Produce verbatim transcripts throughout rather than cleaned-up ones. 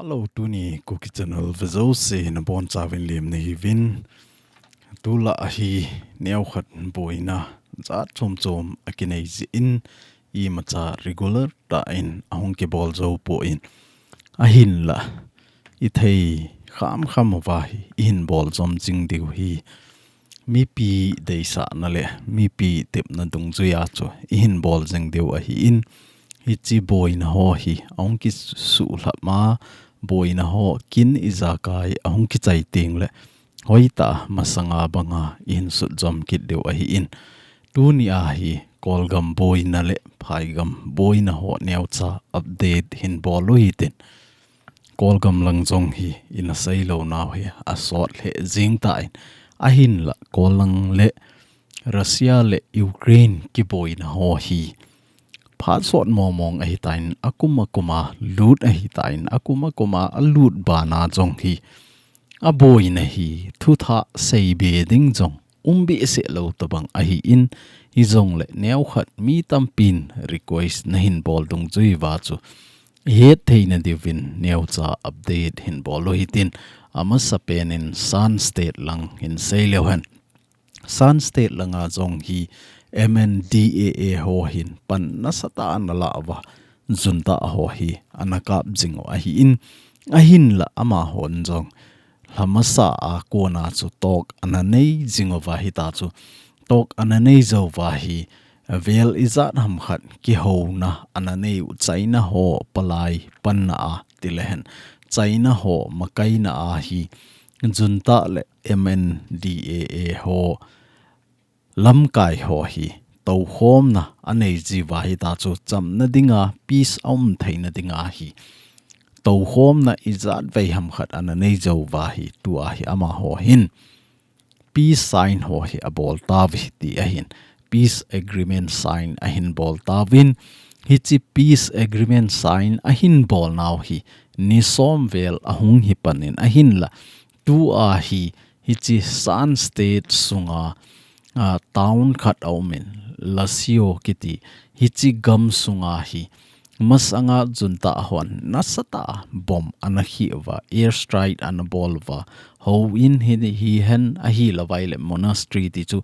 Hello, tuni Kuki Channel vejouse nabonchauvin lemna hiuvin. Tulai hi neokhat boina jat chom chom akinei jeh in imacha regular tah in ahung kibol jou poi. Ahinla, ithei kham kham uva hi ihin bol jom jing diu hi. Mipi deisahna le mipi tepna dungjuia chu ihin bol jing diu ahin, hiche boina ho hi ahung kisuhlhap a, boina ho kin ijakai ahung kichai teng le hoitah masanga banga ihin sut jom kit diu ahin. Tunia hi Kolgam boina le Phaigam boina ho neocha update hin bol u hitin. Kolgam lang jong hi ina seilou nau hi asot lheh jing tan, ahinla Kolgam le Russia le Ukraine kiboina ho hi phat sot mong mong ahitan, akum akum a lut ahitan, akum akum a alut bana jong hi aboina hi thuthah seibe ding jong um behseh lou tobang ahin, hijongle neokhat mi tampin request nahin bol dungjuiva chu ihet theina diuvin neocha update hin bol u hitin, amasapen in Shan State lang hin seileu hen. Shan State langa jong hi M N D A A ho hin pan nasatah ana lah uva, junta ho hi ana kap jing u ahin, ahinla amahon jong lhamasa a kona chu talk ana nei jing uva hita chu, talk ana nei jouva hi vel ijat ham khat kihouna ana nei u, China ho palai panna a tile hen, China ho makaina a hi junta le M N D A A ho lamkai ho hi toukhomna anei jiuva hita chu, chamna dinga, peace aum theina dinga hi toukhomna ijat vei ham khat ana nei jouva hi, tua hi amaho hin peace sign ho hi abol tauve ti ahin, peace agreement sign ahin bol tauvin, hiche peace agreement sign ahin bol nau hi ni som vel ahung hi panin ahinla, tua hi hiche Shan State sunga, a, town khat aumin, Lasio kiti, hiche gam sunga hi masanga junta hon nasatah a bomb ana khih uva, air strike ana bol uva, houin hi, hihen ahilouvai le monastery ti chu,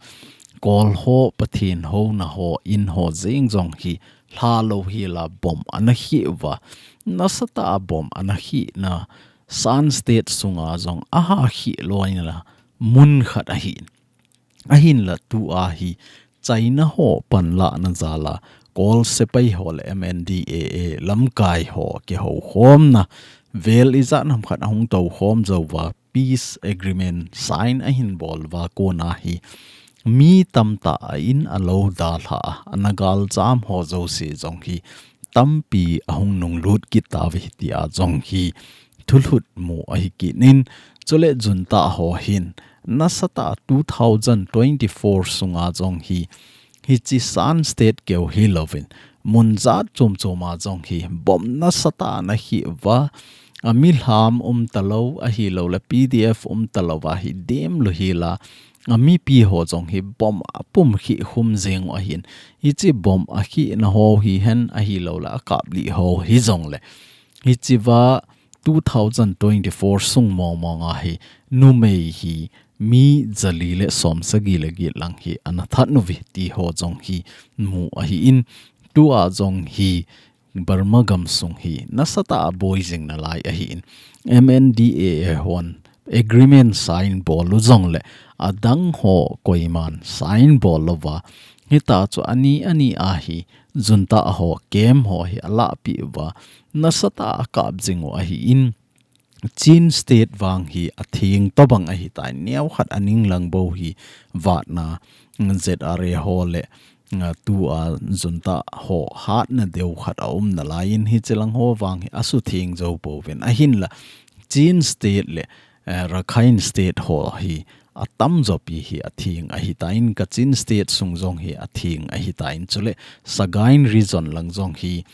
Kol ho Pathen houna ho in ho jeng jong hi lha louhela bomb ana khih uva, nasatah a bomb ana khihna Shan State sunga jong aha khih loina mun khat ahin. Ahinla tua hi China ho panlahna jal a Kol sepai ho le M N D A A lamkai ho kihoukhomna vel ijat ham khat ahung toukhom jouva, peace agreement sign ahin bol uva kona hi mi tamtah a in alou dalha a, ana galjam ho jouse jong hi tampi ahung nunglut kit tauve tia jong hi thulhut mu ahi kit in, chule junta ho hin nasatah a two thousand twenty-four sunga jong hi, hiche Shan State keu hilouvin, mun jat chom chom a jong hi bomb nasatah a ana khih uva, a milham um talou ahilouleh P D F um talouva hi dem louhela, a mipi ho jong hi bomb apum khih khum jeng u ahin, hiche bomb akhihna ho hihen ahilouleh akaplih ho hijongle, hichea two thousand twenty-four sung mong mong a hi numei hi mi jali le som sagi le get lang hi ana that uve ti ho jong hi mu ahin, tua jong hi Burma gamsung hi nasatah a boi jing nalai ahin, M N D A A hon agreement sign bol u jongle adang ho koiman sign bol louva, hita chu ani ani a hi junta ho camp ho hi alahpeh uva, nasatah a akap jing u ahin, Chin State vang hi atheng tobang ahitan, neokhat aning lang bou hi vatna Z R A ho le, a, tua junta ho hatna deu khat aum nalai in, hiche lang ho vang hi asutheng jou pouvin ahinla, Chin State le, eh, Rakhine State ho hi atamjo pi hi atheng ahitan, Kachin State sung jong hi atheng ahitan, chule Sagaing region lang jong hi,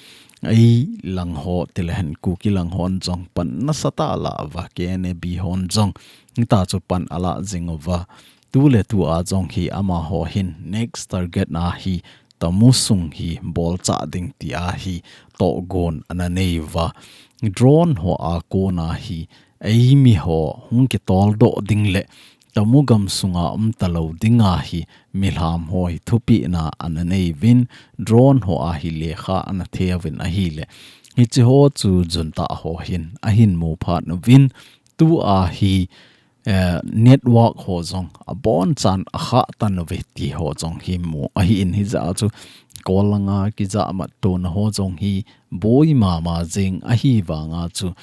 ei lang ho, tilehen Kuki lang hon jong pan nasatah a alah uva, K N A B hon jong hita chu pan alah jing uva, tuletua jong hi amaho hin next target na hi Tamu sung hi bolcha ding tia hi togon ana nei uva. Drone ho a kona hi eimi ho hung kitol doh ding le Tamu gam sunga um talo dinga hi milham ho hi thupina ana nei uvin, drone ho a hi lekha ana the uvin ahile. Hichi ho chu junta ho hin ahin mu phat uvin, tu a hi eh, network ho jong abonchan akha tan uve ti ho jong hi mu ahin, hijeh a chu kol langa kijamat tona ho jong hi boi mama jing ahi vanga chu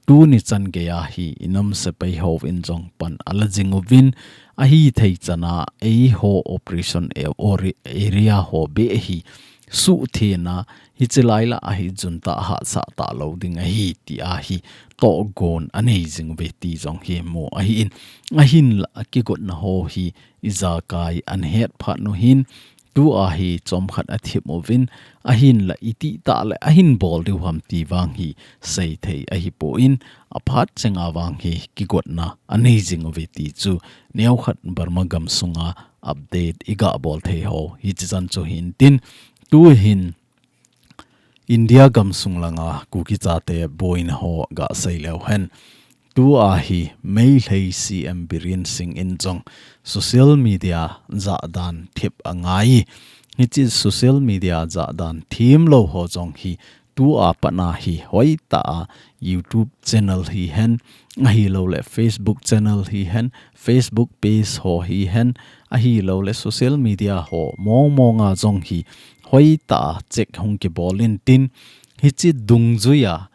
tuni chan geiya hi inam sepai hovin jong pan ala jing uvin, ahi thei chana eiho operation a-, ori-, area ho be hi suhthena hichi lai la ahi junta hahsa ta lo ding ahi ti ahi togon anei jing uve ti jong hi mu ahin, ahinla akigotna ho hi ijakai ana het phat nu hin, tu a hi chomkhat athip uvin, ahinla iti ta le ahin bol diu ham ti vang hi sei thei ahi pon, aphat chenga vang hi kigotna anei jing uve ti chu neokhat Burma gam sunga update iga bol thei ho hichi chan chu hin tin, tu hin India gam sung langa Kuki chate boina ho ga sei leu hen. Tu a hi Meitei C M Biren Singh in jong social media jahdan thip angai. Hichi social media jahdan thim lo ho jong hi tu a pat a hi hoitah a YouTube channel hi hen, ahilou le Facebook channel hi hen, Facebook page ho hi hen, ahilou le social media ho mong mong a jong hi hoitah a check hung kibol in tin, hichi dungjui a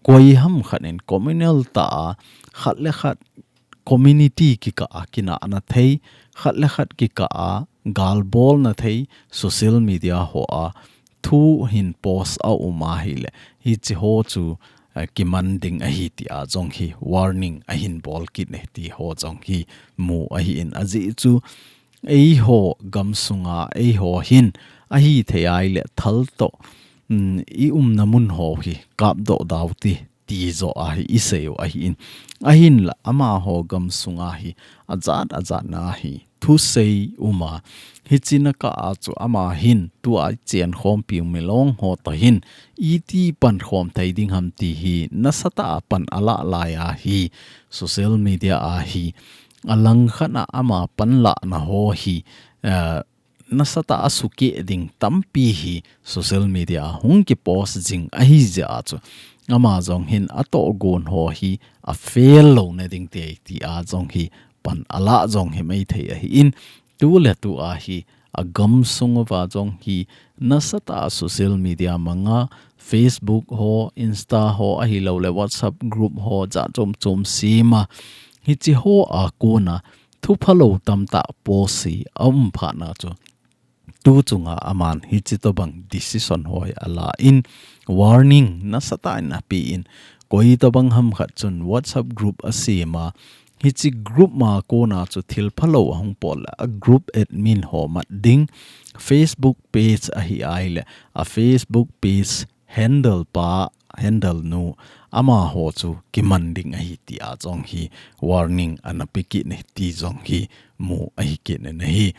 koi ham khat in communal tah a khat le khat community kikah a kinahna thei, khat le khat kikah a galbolna thei, social media ho a thu hin post a um ahile, hichi ho chu, eh, kiman ding ahi tia jong hi warning ahin bol kit e ti ho jong hi mu ahin, ajeh chu eiho gam sunga eiho hin ahi thei ahile thal toh, um, i umna mun ho hi kapdoh dau ti, ti jo a hi i sei u ahin. Ahinla amaho gam sunga hi ajat ajatna hi thusei um a. Hichi na kah a chu ama hin tu a i chen khompi u milong ho toh hin iti pan khom thei ding ham ti hi nasatah a pan ala lai a hi social media a hi alang khat a ama panlahna ho hi, eh, nasatah a sukeh ding tampi hi social media a hung kipost jing ahi jeh a chu ama jong hin atohgon ho hi afel louna ding te tia jong hi pan ala jong hi maithei ahin, tu le tu a hi agam sung uva jong hi nasatah a social media manga Facebook ho, Insta ho, ahilou le WhatsApp group ho jat chom chom sem a, hichi ho a kona thuphalou tamtah post hi aum phat na chu tu chunga aman hichi tobang decision ho hi ala in warning nasatah in ape in, koi tobang ham khat chun WhatsApp group asem a, hichi group ma kona chu thil phalou ahung pot le a group admin ho mat ding, Facebook page ahi ahile a Facebook page handle pa, handle nu, amaho chu kiman ding ahi tia jong hi warning ana pe kit e ti jong hi mu ahi kit in ahi.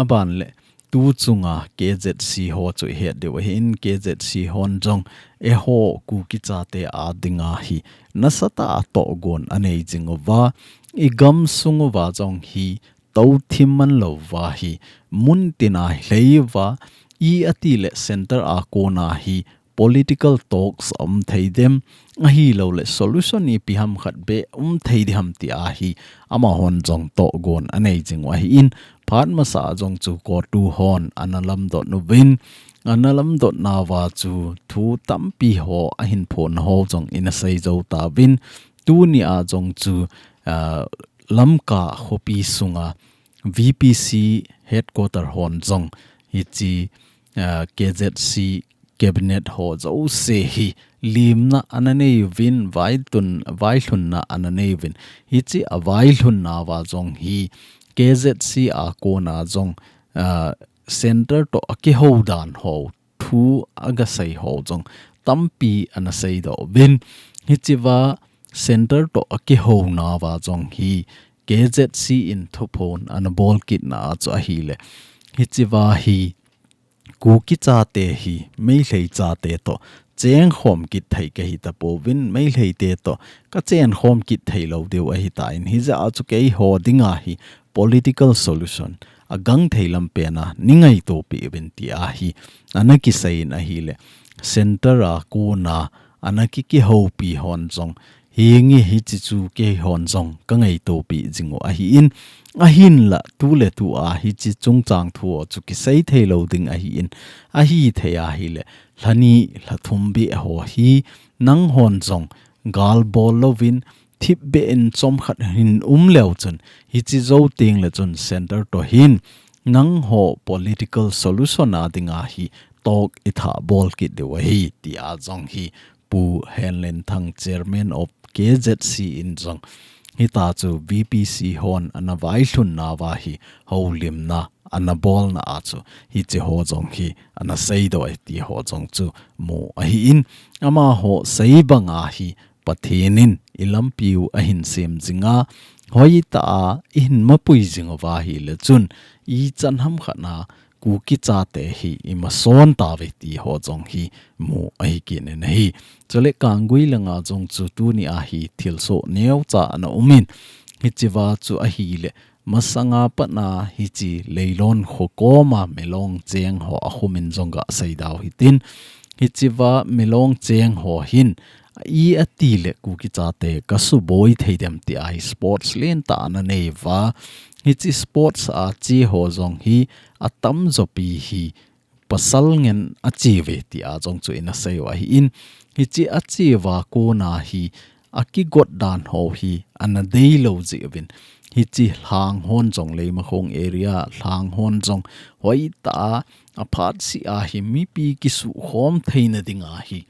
Aban le tu chunga K Z C ho chu i het diu ahin, K Z C hon jong eiho Kuki chate a dinga hi nasatah a tohgon anei jing uva, i gam sung uva jong hi tou thim man lou uva hi mun tin a lhei uva, i ati le center a kona hi political talks um thei dem, ahilou le solution ipi ham khat be um thei di ham tia hi amahon jong tohgon anei jing u ahin, phat masa a jong chu COTU hon ana lamdot uvin, ana lamdot nauva chu thu tampi ho ahin phon ho jong ina sei jou tauvin, tuni a jong chu, ah, Lamka khopi sunga V P C headquarter hon jong hichi, ah, K Z C cabinet ho jouse hi limna ana nei uvin, vaitun, vailhunna ana nei uvin. Hichi a vailhunna uva jong hi K Z C a kona jong, ah, center toh a kihou dan ho thu aga sei ho jong tampi ana sei doh uvin. Hichi va center toh a kihouna uva jong hi K Z C in thuphon ana bol kit na chu ahile, hichi va hi Kuki chate hi Meitei chate toh chengkhom kit thei kahi tapouvin, Meitei te toh kachengkhom kit thei lou diu ahitan, hijeh a chu keiho dinga hi political solution agangthei lampen a neingaito peh uvin tia hi ana kiseiyin ahile, centre a kona ana ki kihoupi hon jong, hinge hiche chu keihon jong kangaito peh jing u ahin, ahinla tuletu a hiche chungchang thu chu kisei thei lou ding ahin, ahithei ahile, lhani lhathum beh ho hi nanghon jong gal bol louvin, thipbeh in chomkhat hin um leu chun, hiche jou tengle chun centre toh hin nangho political solution a dinga hi talk ithah bol kit diu ahi, tia jong hi Pu Henlenthang, Chairman of K Z C in jong hitachu V P C hon ana vailhun nauva hi houlimna ana bolna a chu hiche ho jong hi ana seidoh e ti ho jong chu mu ahin, amaho sei banga hi Pathen in ilampiu ahin sem jinga, hoitah a ihin mapui jing uva ahile chun, ichan hamkhat na Kuki chate hi imason tauve ti ho jong hi mu ahi kit in ahi. Chule Kanggui langa jong chu tunia hi thilsoh neocha ana umin, hichea chu ahile, masanga patna hiche Leilon kho koma Milong cheng ho akhumin jong gasei dau hitin, hichea Milong cheng ho hin i atile Kuki chate kasuboi thei dem tia hi sports lentah ana neiuva, hiche sports a che ho jong hi atamjopi hi pasal ngen ache uve tia jong chu ina seiu ahin, hiche ache uva kona hi akigot dan ho hi ana deilou jeh uvin, hiche lhang hon jong, Leimakhong area lhang hon jong hoitah a aphatseh a hi mipi kisukhom theina dinga hi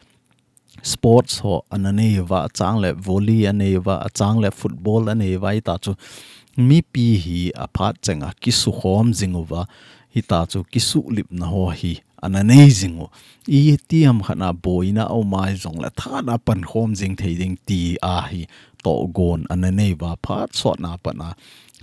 sports ho ana neiuva, achangle volley aneiuva, achangle football aneiuva, hitachu mipi hi aphat chenga kisukhom jing uva, hitachu kisuhlipna ho hi ana nei jing u. Itiham khat na boina aum a hijongle thahat a pankhom jing thei ding tia hi tohgon ana neiuva, phat sotna patna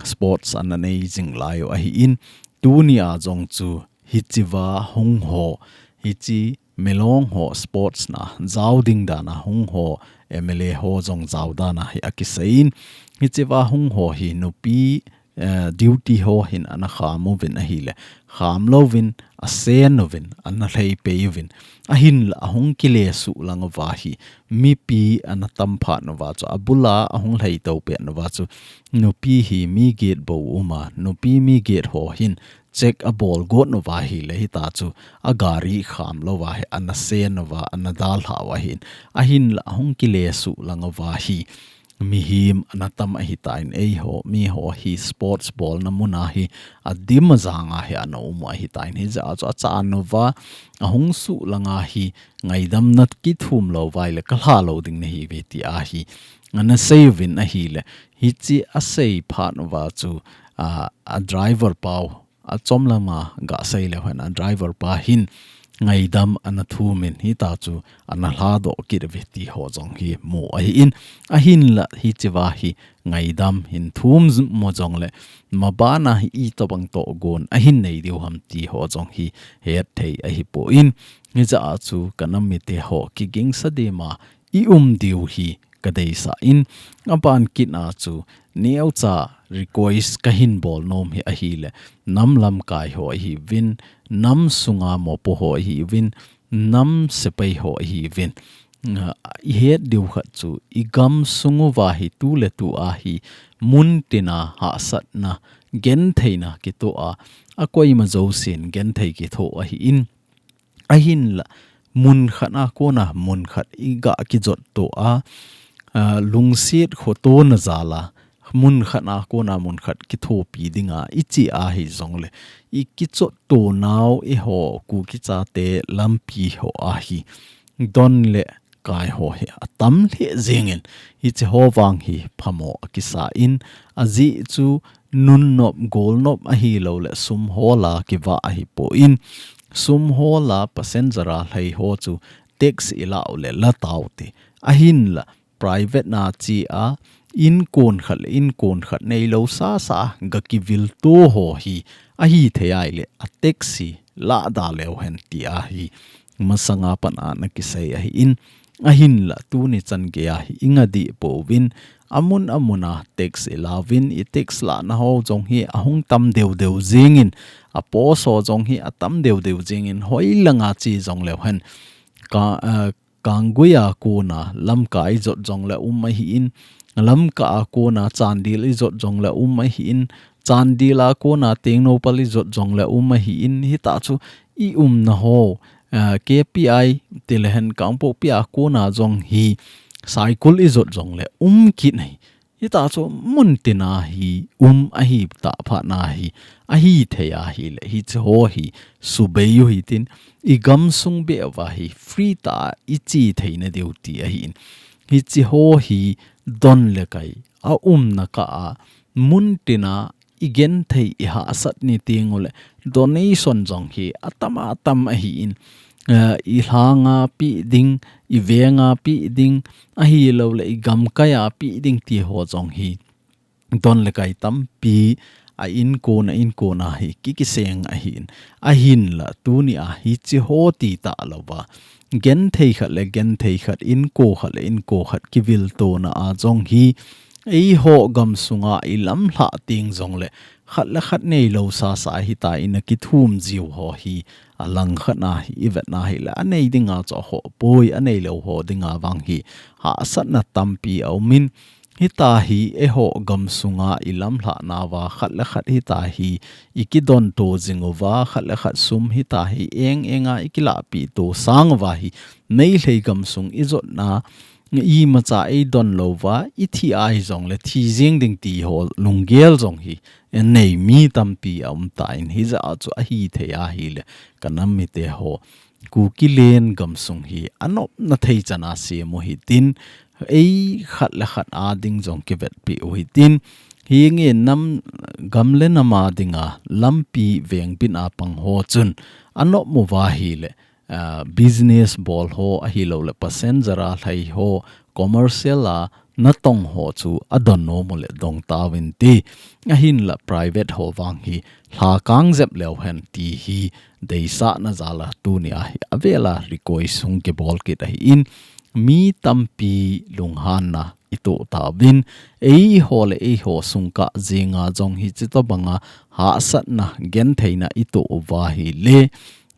sports ana nei jing laiu ahin, tunia jong chu hichea hung ho, hiche Milong ho sports na jao ding dana hung ho, M L A ho jong jao dana hi akiseiyin, hichea hung ho hi nupi, eh, duty ho hin ana kham uvin ahile, kham louvin, asen uvin, ana lhei pei uvin, ahinla ahung kilesuh lang uva hi mipi ana tam phat uva chu, abula ahung lheito pet uva chu, nupi hi mi get bou uma, nupi mi get ho hin check abol got uva ahile, hitachu agari kham louva hi ana sen uva, ana dalhau ahin, ahinla ahung kilesuh lang uva hi mihem ana tam ahitan, eiho miho hi sports bolna muna hi adim ajanga hi ana um u ahitan, hijeh a chu achan uva ahung suh langa hi ngaidamna kithum lou uva ahile kalha lou ding nahiuve tia hi ana seiyuvin ahile, hiche asei phat uva chu, a, a driver pau, achom lama gasei leu hen, a driver pa hin ngaidam ana thumin, hitachu ana lhadoh kit uve ti ho jong hi mu ahin, ahinla hichea hi ngaidam hin thum mo jongle, mabana hi itobang tohgon ahin nei diu ham ti ho jong hi hetthei ahipoi, hijeh a chu kanam mite ho kigingsa dema i um diu hi kadeisah in, aban kit a chu neocha request kahin bol nom hi ahile, nam lamkai ho ahiuvin, nam sunga mopo ho ahiuvin, nam sepai ho ahiuvin, a, ihet diu khat chu igam sung uva hi tuletu a hi mun tina hahsatna, gentheina kitoh a, akoima jousen genthei kithoh ahin, ahinla, mun khat a kona mun khat iga kijot to a, a, lungset khotona jal a, mun khat a kona mun khat kithopi dinga iche ahijongle, ikichotto nau eiho Kuki chate lampi ho a hi don le kai ho hi atam lheh jengin, hiche ho vang hi phamo akisa in, ajeh chu nunnop, golnop ahilouleh sum hola kivah ahipoi, sum hola passenger a lhai ho chu tax ilah uleh la taute, ahinla private na che a, inkon khat le inkon khat neilou sasa a gakivil to ho hi ahithei ahile, a tax hi lahda leu hen ti ahi. Masanga pan a na kisei ahi in, ahinla tuni chan gei ahi inga di pouvin, amun amun a tax ilauvin, i tax lahna ho jong hi ahung tam deu deu jingin, a post ho jong hi atam deu deu jingin, hoilanga chi jong leu hen. Ka, eh, Kanggui a kona Lamka ijot jongle um ahi in, Lamka a kona Chandel ijot jongle um ahi in, Chandel a kona Tengnoupal ijot jongle um ahi in, hitachu i umna ho, eh, K P I tilehen Kangpokpi a kona jong hi Saikul ijot jongle um kit nei. Hitachu mun tina hi um ahi ta phat na hi, ahi thei ahile, hiche ho hi subei u hitin, i gamsung beh uva hi free ta i chi theina diu ti ahi in. Hiche ho hi don le kai a umna kah a mun tina i genthei i hahsat ni teng ule, donation jong hi atam atam ahi in, eh, i lhanga pi ding, i venga pi ding, ahilouleh i gamkai a pi ding ti ho jong hi don le kai tampi a inkon a inkon a hi kikiseng ahi in. Ahinla tuni a hiche ho ti talouva, genthei khat le genthei khat, inko khat le inko khat kivil tona a jong hi, eiho gamsunga i lamlhah teng jongle khat le khat neilou sasa hita in a kithum jiu ho hi, a langkhat na hi i vet na hile, anei dinga chu akhoh poi, aneilou ho dinga vang hi hahsatna tampi a um in, hita hi eiho gamsunga i lamlhah nauva khat le khat hita hi i kidonto jing uva, khat le khat sum hita hi eng enga i kilahpeh to sang uva hi, Meitei gamsung i jotna imacha ei don louva, i thi a hijongle thi jeng ding ti ho lunggel jong hi, anei mi tampi a um tan, hijeh a chu ahi thei ahile, ka nam mite ho, Kukiland gamsung hi anopna thei chan a sem u hitin, ei khat le khat a ding jong kivetpeh u hitin, hinge nam gam le nam a dinga lampi vengbit a pang ho chun anop uva hile, ah, business bol ho ahilouleh passenger a lhai ho, commercial a natong ho chu adon nom uleh dong tauvin ti. Ahinla private ho vang hi lhakang jep leu hen ti hi deisahna jal a tuni a hi avel a request hung kibol kit ahi in, mi tampi lunghanna i toh tauvin, eiho le eiho sung kah jenga jong hiche tobanga hahsatna gentheina i toh uva hile,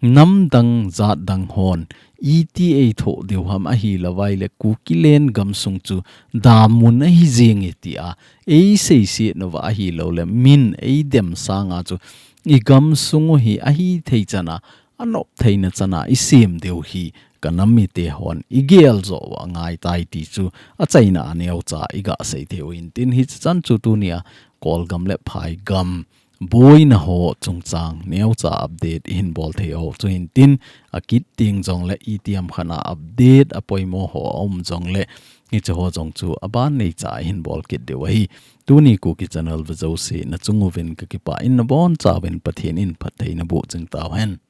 namdang jatdang hon iti eithoh diu ham ahilouvai le, Kukiland gamsung chu damun ahi jenge tia ei seiset uva ahilouleh min ei dem sanga chu i gamsung u hi ahi thei chan a, anop theina chan a i sem diu hi ka nam mite hon i gel joh uva angai tai ti chu achaina a neocha i gasei thei u hitin, hiche chan chu tuni a Kolgam le Phaigam boina ho chungchang neocha update i hin bol thei u chu hitin, akit teng jongle itiham khat a update apoimo ho aum jongle hiche ho jong chu aban neicha a i hin bol kit diu ahi. Tuni Kuki Channel ve jouse na chung uvin ka kipah in, na boncha uvin Pathen in phatthei naboh jing tauhen.